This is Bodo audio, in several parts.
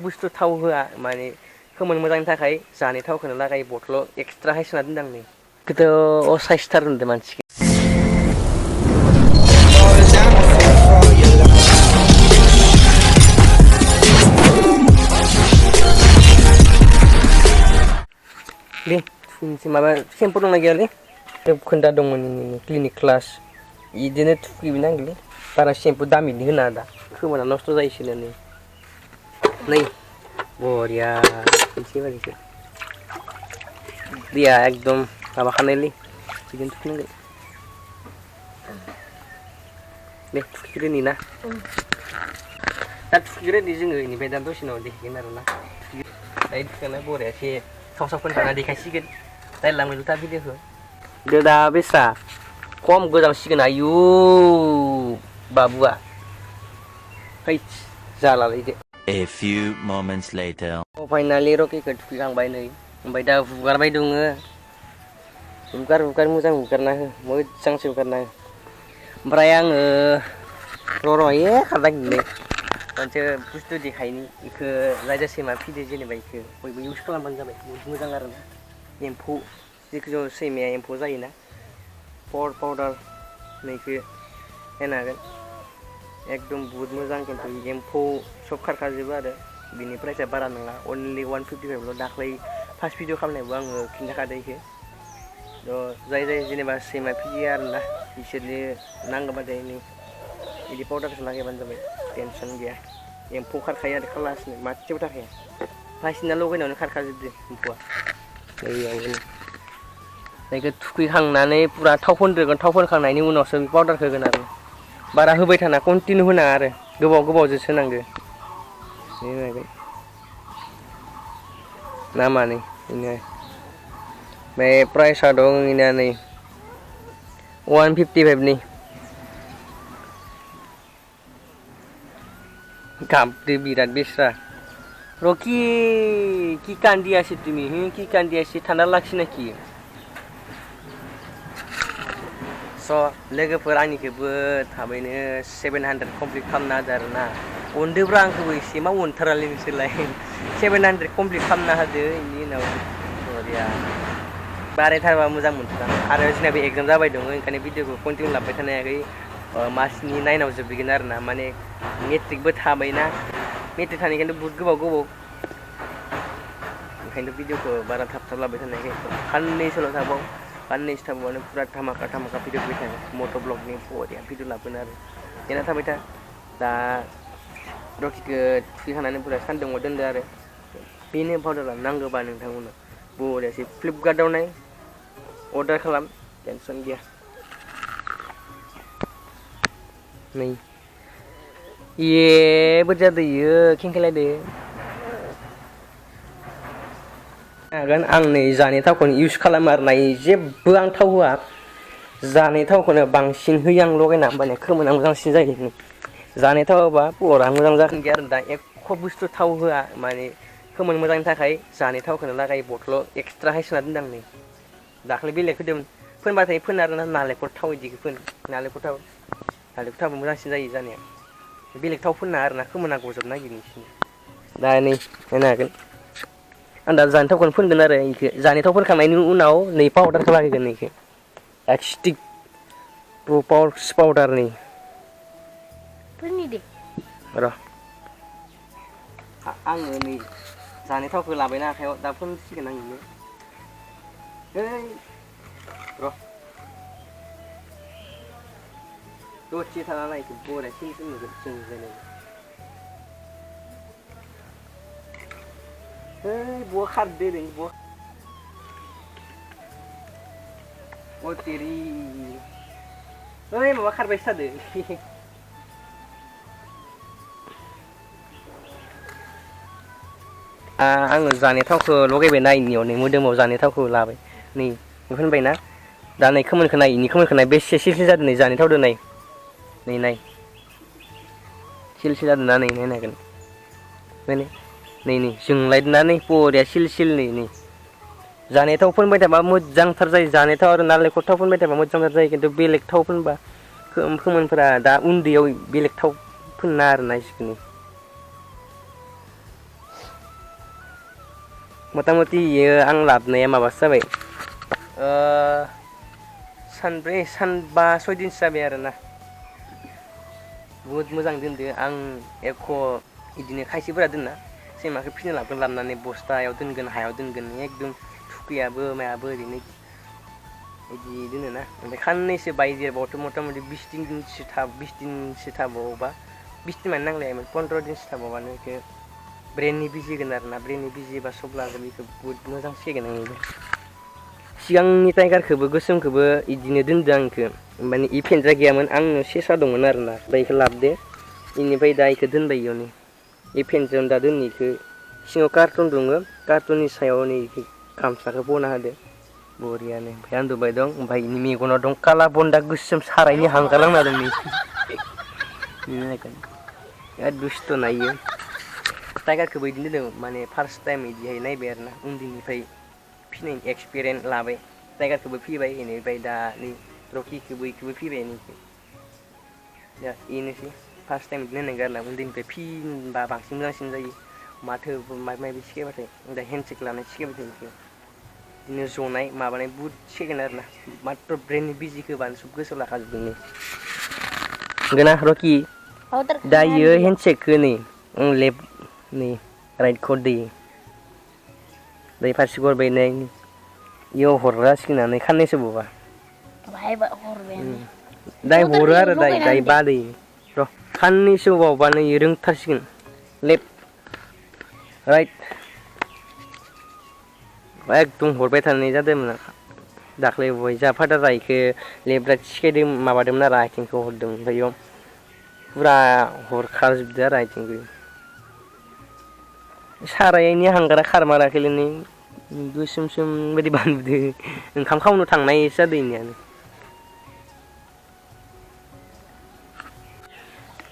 बुस्थु थाव होआ माने खोमोन मोजांनि थाखाय जानाय थावखौनो लागायो बथलाव एक्सट्राहाय सोना दोनदां नै गोदो असाइसथार होनदों मानसिखौ दे माबा सेम्पु दंना गैयालै खोन्था दंमोन क्लिनिक क्लास बिदिनो थुखैबो नांगौलै बारा सेम्पु दामिनि होनाङा दा खोमोना नस्थ' जायोसोनो नै बरिया एसेबारिसो दैया एकदम माबाखानायलै बिदिनो थुखैनांगोन दे थुखैग्रोनि ना दा थुखैग्रोनि जोङो बेनिफ्राय दा दसे उनाव देखायगोन आरोना दायो थुखैना बरियासे साव फोनखांना देखायसिगोन नायलांबाय था भिडिअखौ दे दा बेस्रा खम गोजांसिगोन आयु बाबुआ है जालालै दे A few moments later finally रकिखौ थुखैखांबाय नै ओमफ्राय दा हुगारबाय दङ हुगार मोजां हुगारना हो मोजांसो हुगारना हो ओमफ्राय आङो र' खारनांगोनलै मोनसे बुस्थु देखायनि बेखौ रायजासे मा फिदो जेनेबा बेखौ बयबो इउज खालामबानो जाबाय बहुद मोजां आरोना एम्फौ जिखुनु सैमाया एम्फौ जायोना पाउडार नैखौ होनो हागोन एकदम बहुत मोजां खिन्थु एम्फौ सब खारखाजोबो आरो बिनि प्राइसआ बारा नङा अनलि 155ल' दाख्लै फार्स्ट भिडिअ खालामनायावबो आङो खिन्थाखादों बेखौ जाय जेनेबा सैमा फिसियो आरोना बिसोरनि नांगौबाथाय नै बिदि पाउडारखौ लागायबानो जाबाय टेनसन गैया एम्फौ खारखायो आरो खालासनो मासेबो थाखाया फार्स्टना लगायनायावनो खारखाजोबदो एम्फौआ जायखौ थुखैखांनानै पुरा थाव फोनग्रोगोन थाव फोनखांनायनि उनावसो बे पाउडारखौ होगोन आरो बारा होबाय थाना कन्टिनिउ होनाङा आरो गोबावजोंसो होनांगौ बेबायदि नामानै बेनो ओमफ्राय प्राइसआ दं बेना नै 155 गाबदो बिराद बेस्रा रकि কি কান্দি আছিস তুমি কি কান্দি আছিস ঠান্ডা লাগছে নাকি स' लोगोफोर आंनिखौबो थाबैनो 700 कमप्लिट खालामना होदो आरोना अनदोब्रा आंखौबो एसे मा अनथारालै नोंसोरलाय 700 कमप्लिट खालामना होदो बेनि उनाव बरिया बारायथारबा मोजां मोनथारां आरो जोंनाबो एग्जाम जाबाय दङ ओंखायनो भिडिअखौ कन्टिनिउ लाबाय थानो हायाखै मासनि 9आव जोबहैगोन आरोना माने मेट्रिकबो थाबायना मेट्रिक थानायखायनो बहुत गोबाव ओंखायनो भिडिअखौ बारा थाब लाबाय थानो हायाखै साननैसोल' थाबाव साननैसो थाबावनो पुरा धामाका भिडिअ फैबाय थागोन मट' ब्लगनि बरिया भिडिअ लाबोनो आरो नेना थाबाय था दा रकिखौ थुखैखांनानै पुरा सान्दुङाव दोनदो आरो बेनो पाउडारा नांगौबा नोंथांमोननो बरियासै फ्लिपकार्टआव नाय अर्डार खालाम टेनसन गैया नै बोरै जादो इयो खेंखेलायदो हागोन आं नै जानाय थावखौनो इउज खालामो आरो ना जेबो आं थाव होआ जानाय थावखौनो बांसिन होयो आं लगायना होमबानिया खोमोना मोजांसिन जायो जानाय थाव होबा पुरा मोजां जागोन गैया आरो दा एख' बुस्थु थाव होआ माने खोमोन मोजांनि थाखाय जानाय थावखौनो लागायो बथलाव एक्सट्राहाय सोना दोनदां नै दाख्लै बेलेग होदोंमोन फोनबाथाय फोन आरोना नालेंखर थाव बिदिखौ फोन नालेंखर थावबो मोजांसिन जायो जानाया बेलेग थाव फोनना आरोना खोमोना गजबनो नागिरो बिसोरना दा नै नायनो हागोन आं दा जानाय थावखौनो फोनगोन आरो बेखौ जानाय थाव फोनखांनायनि उनाव नै पाउडारखौ लागायगोन नैखौ एक्सटिक प्र'पार्स पाउडारनि र' आङो नै जानाय थावखौ लाबायना आखायाव दा फोनसिगोन आं नोंनो र' दसे थाना नायसै बरिया सिन नुगोन जों बहा खारदो नै बहा तेरि माबा खारबायसो थादो आङो जानाय थावखौ लगायबाय नायनियाव नै मोदोमाव जानाय थावखौ लाबाय नै फोनबायना दा नै खोमोनखौ नाय इनि खोमोनखौ नाय बेसे सिलसिल जादों नै जानाय थावदो नाय सिलसिल जादों ना नै नायनो हागोन नै जोंलायदोंना नै बरिया सिल नै जानाय थाव फोनबाय थाबा मोजांथार जायो जानाय थाव आरो नालेंखर थाव फोनबाय थाबा मोजांथार जायो खिन्थु बेलेग थाव फोनबा खोमोनफोरा दा उन्दैयाव बेलेग थाव फोनना आरोना जिखुनु मथा मथि इयो आं लाबोनाया माबासो जाबाय सानब्रै सानबा 6 दिनसो जाबाय आरोना बुहुद मोजां दोनदो आं एख' इदिनो खायसेफोरा दोनना सैमाखौ फिनो लाबोनानै बस्थायाव दोनगोन हायाव दोनगोन एकदम थुखैयाबो मायाबो ओरैनो इदि दोनोना ओमफ्राय खाननैसो बायदेरबावथ' मथा मथि 20 दिनसो थाबावोबा 20 दिन माने नांलायामोन 15 दिनसो थाबावबानो इखो ब्रेननि बिजि होगोन आरोना ब्रेननि बिजि एबा सक लागोन बेखौ बुहुद मोजां सिखायगोन आं इखो सिगांनि टाइगारखौबो गोसोमखौबो इदिनो दोनदो आं इखो माने इ फेनद्रा गैयामोन आंनो सेसा दंमोन आरोना ओमफ्राय इखो लाबोदो इनिफ्राय दा इखो दोनबाय इयावनो इ फेनद्रायावनो दा दोनो इखो सिङाव कार्टुन दङ कार्टुननि सायाव नै गामसाखौ बना होदो बरियानो ओमफ्राय उन्दुबाय दं ओमफ्राय इनि मेगनाव दं काला बन्दा गोसोम सारायनि हांगार नांना दं नै बिराद दुस्थ'ना इयो टाइगारखौबो इदिनो दोनदों माने फार्स्ट टाइम इदिहाय नायबाय आरोना उन्दैनिफ्राय फिनायनि एक्सपिरियेन्स लाबाय टाइगारखौबो फिबाय इनिफ्राय दा नै रकिखौबो इखौबो फिबाय दा इनोसै फार्स्ट टाइम बिदिनो नायनांगौ आरोना उन्दैनिफ्राय फिनबा बांसिन मोजांसिन जायो माथो माबा माबि सिखायबाथाय दा हेन्डसेक लानाय सिखायबाय थायो इखो बिदिनो जनाय माबानाय बुहुद सिखायगोन आरोना मात्र ब्रेननि बिजिखौ होबानो सब गोसोआव लाखाजोबगोन नोंगोना रकि दा इयो हेन्डसेकखौ नै लेफ्ट नै राइटखौ दै दै फारसेखौ हरबाय नै इयाव हरग्रा जासिगोनानो खाननैसो बावबा दाय हरो आरो दाय बादो र' खाननैसो बावबानो इयो रोंथारसिगोन लेफ्ट राइट एकदम हरबाय थानाय जादोंमोन दाख्लै बहाय जोंहा फादारा इखो लेफ्ट राइट सिखायदों माबादोंमोन आरो आथिंखौ हरदोंमोन ओमफ्राय इयाव फुरा हरखाजोबदो आरो आथिंखौ सारायनि हांगारा खारमाराखैलै नै गोसोम सोम बोरैबा नुदो ओंखाम खावनो थांनायसो जादों इनियानो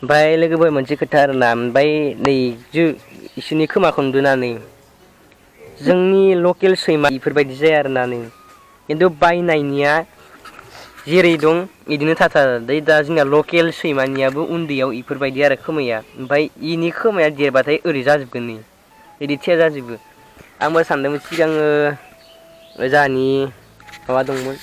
ओमफ्राय लोगोफोर मोनसे खोथा आरोना ओमफ्राय नै इसोरनि खोमाखौ नुदोंना नै जोंनि लकेल सैमा इफोरबायदि जाया आरोना नै खिन्थु बायनायनिया जेरै दं इदिनो थाथारो दा जोंनिया लकेल सैमानियाबो उन्दैयाव इफोरबायदि आरो खोमाया ओमफ्राय इनि खोमाया देरबाथाय ओरै जाजोबगोन नै इदि थिया जाजोबो आंबो सानदोंमोन सिगाङो जाहानि माबा दंमोन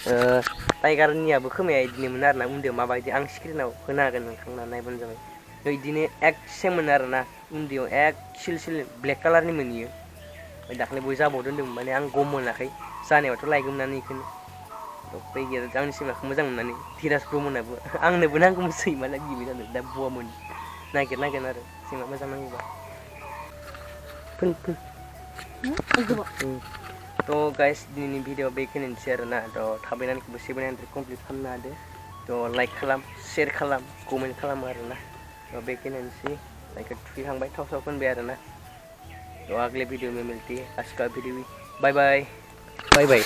टाइगारनियाबो खोमाया इदिनोमोन आरोना उन्दैयाव माबायदि आं स्क्रिनाव होनो हागोन नोंथांमोना नायबानो जाबाय इदिनो एक सेममोन आरोना उन्दैयाव एक सिल सिल ब्लेक कालारनिमोन इयो ओमफ्राय दाख्लै बय जाबावदों होनदोंमोन माने आं गम मोनाखै जानायावथ' लायगौमोनानो इखौनो उफाय गैया आंनि सैमाखौ मोजां मोननानै धिराज ब्रह्मनाबो आंनोबो नांगौमोन सैमा बिबाय थादों दा बहा मोनो नागिरनांगोन आरो सैमा मोजां नांगौबा थ' गाइस दिनैनि भिडिअ बेखिनियानोसै आरोना थ' थाबैनो आंखौबो 700 कमप्लिट खालामनो हादो थ' लाइक खालाम शेयार खालाम कमेन्ट खालाम आरोना थ' बेखिनियानोसै लाइकखौ थुखैखांबाय थाव साव फोनबाय आरोना थ' आगले भिडिअ में मिलती है आज का वीडियो बाय बाय बाय बाय